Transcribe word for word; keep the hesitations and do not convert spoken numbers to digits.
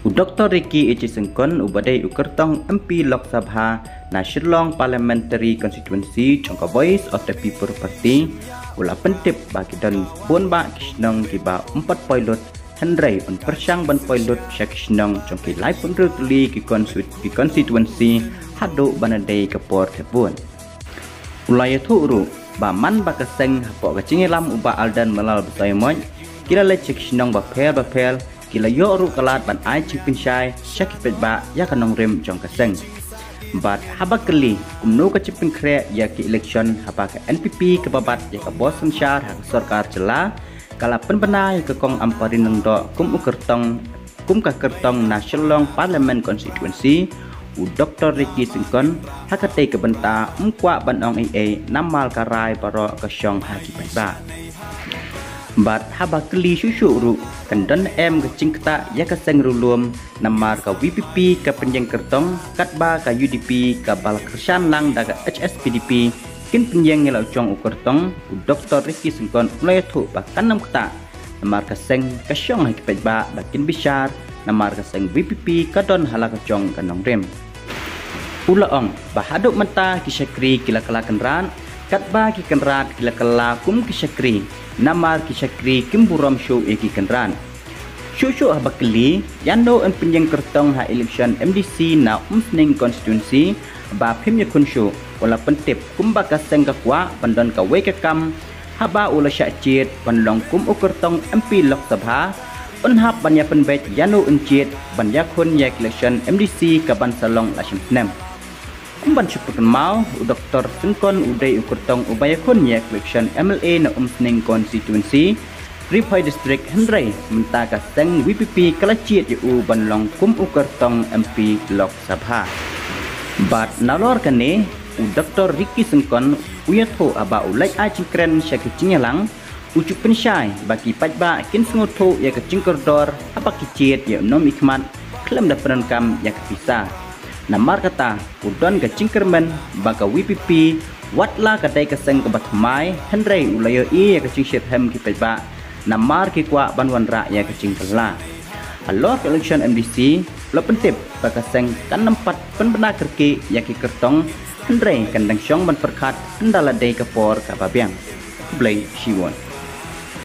U Doktor Ricky A J Syngkon, uba dei u kyrtong M P Lok Sabha na Shillong Parliamentary Constituency jong ka Voice of the People Party, u la pyntip ba ki don bun bah ki shnong kiba ym pat poi lut, hynrei un pyrshang ban poi lut sha ki shnong jong ki laiphew hynriew tylli ki constitu-, ki constituency haduh ban da dei ka por thep vote. U la ïathuh ruh ba man ba ka seng hapoh ka jingïalam u Bah Ardent Mallal Basaiawmoit, ki la leit sha ki shnong bapher bapher, ki la ïoh ruh ka lad ban ai jingpynshai sha ki paidbah ïa ka nongrim jong ka seng. Bad haba kylli kumno ka jingpynkhreh ïa ki election haba ka N P P kaba bat ïa ka bor synshar ha ka sorkar jylla, ka la pynbna ïa ka Kong Ampareen Lyngdoh kum u kyrtong, kum ka kyrtong na Shillong Parliament Constituency, u Doktor Ricky Syngkon, ha katei ka bynta ym kwah ban ong ei ei namar ka rai baroh ka shong ha ki paidbah. Bad haba kylli shuh shuh ruh kan don em ka jingktah ïa ka seng riewlum, namar ka V P P ka pynïeng kyrtong, katba ka U D P kaba la kyrshan lang da ka H S P D P kin pynïeng ïa la u jong u kyrtong, u Doktor Ricky Syngkon u la ïathuh ba kan ym ktah, namar ka seng ka shong ha ki paidbah ba kin bishar, namar ka seng V P P ka don ha la ka jong ka nongrim. U la ong ba haduh mynta ki shakri ki la kylla kynrad, katba ki kynrad ki la kylla kum ki shakri, namar ki shakri kim burom shuh ïa ki kynrad. Shuh shuh haba kylli ïano yn pynïeng kyrtong ha election M D C na Umsning constituency ba phim ïakhun shuh, u la pyntip kumba ka seng ka kwah ban don kawei ka kam, haba u la shah jied ban long kum u kyrtong M P Lok Sabha, un hap ban ïa pynbeit ïano un jied ban ïakhun ïa ka election M D C kaban sa long la shi snem. Kum ban shu pynkynmaw, u Doktor Syngkon u dei u kyrtong uba ïakhun ïa ka election M L A na Umsning constituency, Ri Bhoi District, hynrei mynta ka seng V P P ka la jied ïa u ban long kum u kyrtong M P Lok Sabha. Bad nalor kane, u Doktor Ricky Syngkon u ïathuh haba u leit ai jingkren sha ki jingïalang, u ju pynshai ba ki paidbah kin sngewthuh ïa ka jingkordor haba ki jied ïa u nongmihkhmat khlem da pyndonkam ïa ka pisa. Namar kata, u don ka jingkyrmen ba ka V P P, wat la ka dei ka seng kaba thymmai, hynrei u la ïohi ïa ka jingshitrhem ki paidbah, namar ki kwah ban wanrah ïa ka jingkylla. Halor ka election M D C, u la pyntip ba ka seng kan ym pat pynbna kyrkieh ïa ki kyrtong, hynrei kan dang shong ban pyrkhat ynda la dei ka por kaba biang. Khublei shibun.